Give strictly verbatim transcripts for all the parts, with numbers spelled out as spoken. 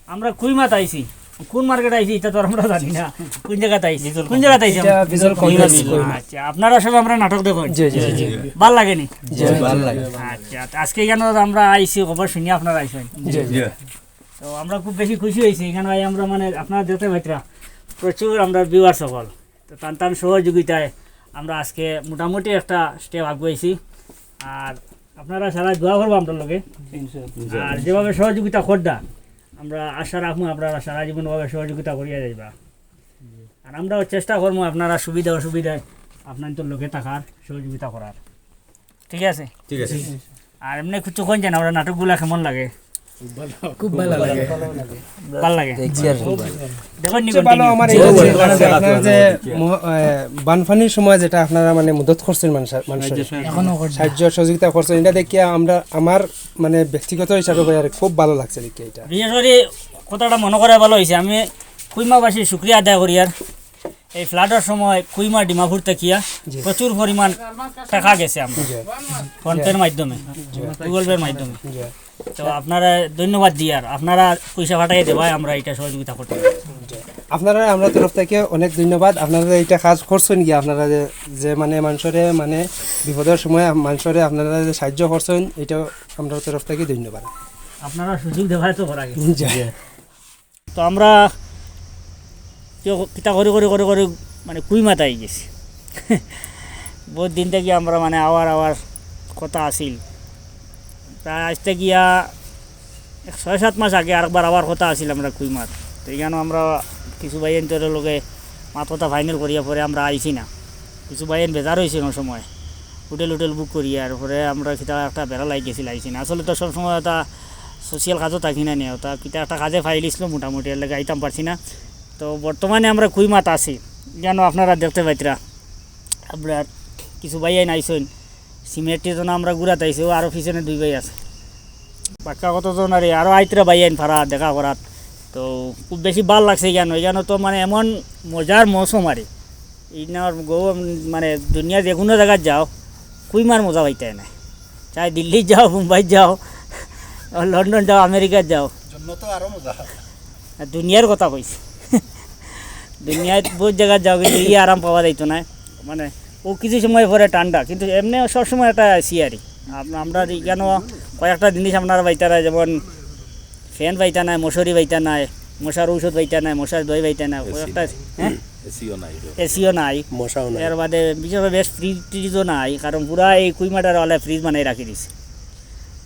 আমরা কুইমাত আইছি, কোন মার্কেট আইছি ইটা তো আর আমরা জানি না। কোন জাগাত আইছি? কোন জাগাত আইছি আমরা? আচ্ছা, আপনারা সব আমরার নাটক দেখইন? জি, জি, জি। ভালা লাগেনি? জি, ভালা লাগে। আচ্ছা, তো আজকে ইখানো আমরা আইছি, খবর শুনিয়া আপনারা আইছইন। জি, জি। তো আমরা খুব বেশি খুশি অইছি ইখানো আইয়া। আমরা মানে আপনারা দেখতে পাইতরা প্রচুর আমরার ভিউয়ার্স অকল। তো তান তান সহযোগিতায় আমরা আজকে মোটামুটি একটা স্টেপ আগুয়াইছি। আর আপনারা সারা দোয়া করবা আমরার লগে। আর যেভাবে সহযোগিতা কররা, আমরা আশা রাখমু আপনারা সারা জীবন ভাবে সহযোগিতা করিয়া যাইবা। আর আমরাও চেষ্টা করমু আপনারা সুবিধা অসুবিধায় আপনারার লগে থাকার, সহযোগিতা করার। ঠিক আছে? ঠিক আছে। আর এমনে কিছু কইন যেন, আমরার নাটকগুলা কেমন লাগে? খুব ভালা লাগে। ভালা লাগে? দেখছি আর কি। দেখইন নি সবচেয়ে ভালা continue? আমার জি, এটা জি, যে জি। আপনারা যে ম-, এ, বানপানির সময় যেটা আপনারা মানে মদত করছইন মানুষর, মানুষর এখনো করছেন। সাহায্য সহযোগিতা করছইন, এটা দেখিয়া আমরা, আমার মানে ব্যক্তিগত হিসাবে কই আর খুব ভালা লাগছে দেখিয়া এটা। বিশেষ করি কথাটা মনে করাই ভালা অইছে, আমি কুইমাবাসীর শুকরিয়া আদায় করিয়ার। এই ফ্লাডর সময় কুইমা ডিমাপুর থাকিয়া জি। প্রচুর পরিমাণ টেকা গেছে আমরার জি। ফোনপের মাধ্যমে, জি। Google Pay-র মাধ্যমে। জি। তো আপনারারে ধন্যবাদ দিয়ার, আপনারা পয়সা পাঠাইয়া দেওয়ায় আমরা ইটা সহযোগিতা করতে পারি। জি। আপনারারে আমরার তরফ থাকি অনেক ধন্যবাদ। আপনারা ইটা কাজ করছইন গিয়া, আপনারা যে, যে মানে মানুষরে মানে বিপদর সময় আম-, মানুষরে আপনারা যে সাহায্য করছইন, ইটা আমরার তরফ থাকি ধন্যবাদ। আপনারা সুযোগ দেওয়ায় তো করা গেছে। জি। তো আমরা কিতা করি করি করি করি মানে কুইমাত আইগেছি। বউত দিন থাকি আমরা মানে আওয়ার আওয়ার কথা আছিল। প্রায় আইজ থাকিয়া এক ছয় সাত মাস আগে আরেকবার আওয়ার কথা আছিল আমরা কুইমাত। তো ইখানো আমরা কিছু ভাইয়াইন্তর লগে মাত-কথা final করিয়া পরে আমরা আইছি না। কিছু ভাইয়াইন বেজার অইছে অউ সময়, হোটেল-উটেল book করিয়া, আর পরে আমরা কিতা একটা বেড়া লাগি গেছিল, আইছি না। আসলে তো সব সময় ওটা social কাজও থাকি না নি, ওটা কিতা একটা কাজে ফাইলিছিল মোটামুটি, এর লাগি আইতাম পারছি না। তো বর্তমানে আমরা কুইমাত আছি, যেন আপনারা দেখতে পাইতরা। আপনার কিছু ভাইয়াইন আইছইন, সিমেট্রি তো না আমরা ঘুরাত আইছি, ও আরো পিছনে দুই ভাই আছে। বাক্কা কতজন আরে, আরো আইতরা ভাইয়াইন ফারা দেখা করাত। তো খুব বেশি ভালা লাগছে ইখানো, ইখানো তো মানে এমন মজার মৌসুম আরে। ইনার গো মানে দুনিয়া যে কুনু জাগাত যাও, কুইমার মজা পাইতায় নায়। চাই দিল্লি যাও, বোম্বাই যাও, লন্ডন যাও, আমেরিকাত যাও। জন্নতো আরো মজা। আর দুনিয়ার কথা কইছি। দুনিয়াত বউত জাগাত যাও, কিন্তু ই আরাম পাওয়া যাইতো নায়। মানে, ও কিছু সময় পরে ঠান্ডা, কিন্তু এমনে সব সময় একটা এসি আরি। আম-, আমরা ইখানো কয়েকটা জিনিস আপনারা পাইতারা, যেমন fan পাইতা নায়, মশারি পাইতা নায়, মশার ঔষধ পাইতা নায়, মশার দই পাইতা নায়, এসি কয়েকটা, নাই। হ্যাঁ? এসিও নাই। এসিও নাই। মশাও নাই। এর বাদে বিশেষ করি বেশ ফ্রিজ ট্রিজও নাই, কারণ পুরা এই কুইমাটার ওয়ালা ফ্রিজ বানাই রাখি দিছে।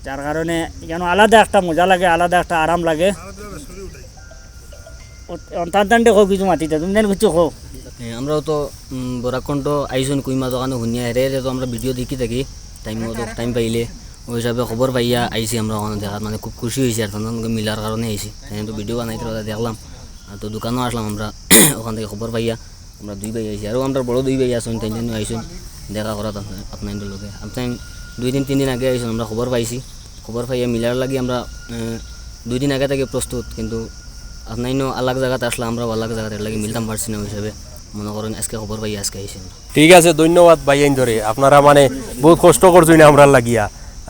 যার কারণে ইখানো আলাদা একটা মজা লাগে, আলাদা একটা আরাম লাগে। ও, টান টান দেখো কিছু মাতিতে, তুমি যেন কিছু কও। এ, আমরাও তো, উম, বরাক কণ্ঠ আইছইন কুইমা দোকানো হুনিয়া হেরে, হেরে তো আমরা ভিডিও দেখি থাকি, টাইম মতো, টাইম পাইলে। ওই হিসাবে খবর পাইয়া আইছি আমরা ওখানো দেখাত, মানে খুব খুশি অইছি আর তান তান লগে মিলার কারণে আইছি। তাইন তো ভিডিও বানাইতরা দেখলাম, আর তো দোকানো আসলাম আমরা, ওখান থাকি খবর পাইয়া আমরা দুই ভাই আইছি, আরও আমরার বড় দুই ভাই আছইন, তাইন তাইন আইছইন দেখা করাত আপনাইনর লগে। আপনাইন দুই দিন তিন দিন আগে আইছইন, আমরা খবর পাইছি, খবর পাইয়া মিলার লাগি আমরা, এ, দুই দিন আগে থাকি প্রস্তুত, কিন্তু আপনাইনও আলাগ জাগাত আসলা, আমরাও আলাগ জাগাত, এর লাগি মিলতাম পারছি না। ওই হিসাবে মনো করইন আজকে খবর পাইয়া আজকে আইছি আমরা। ঠিক আছে, ধন্যবাদ ভাইয়াইনতরে, আপনারা মানে বউত কষ্ট করছইন আমরার লাগিয়া,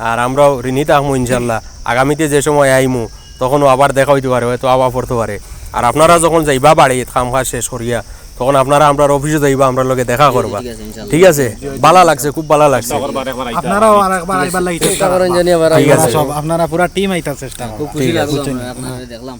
আর আমরাও ঋণী থাকমু ইনশাল্লাহ। আগামীতে যে সময় আইমু, তখনও আবার দেখা অইতো পারে, হয়তো আওয়া পড়তো পারে। আর আপনারা যখন যাইবা বাড়িত কাম কাজ শেষ করিয়া, তখন আপনারা আমরার অফিসো যাইবা, আমরার লগে দেখা করবা। ঠিক আছে, ইনশাআল্লাহ। ঠিক আছে, ভালা লাগছে, খুব ভালা লাগছে। আপনারাও আরেকবার আইবার লাগি চেষ্টা করইন জানি আবার। ঠিক আছে। সব আপনারা পুরা টিম আইতার চেষ্টা করবা। খুব খুশি লাগলো, ঠিক আছে। আমরা আপনারে দেখলাম।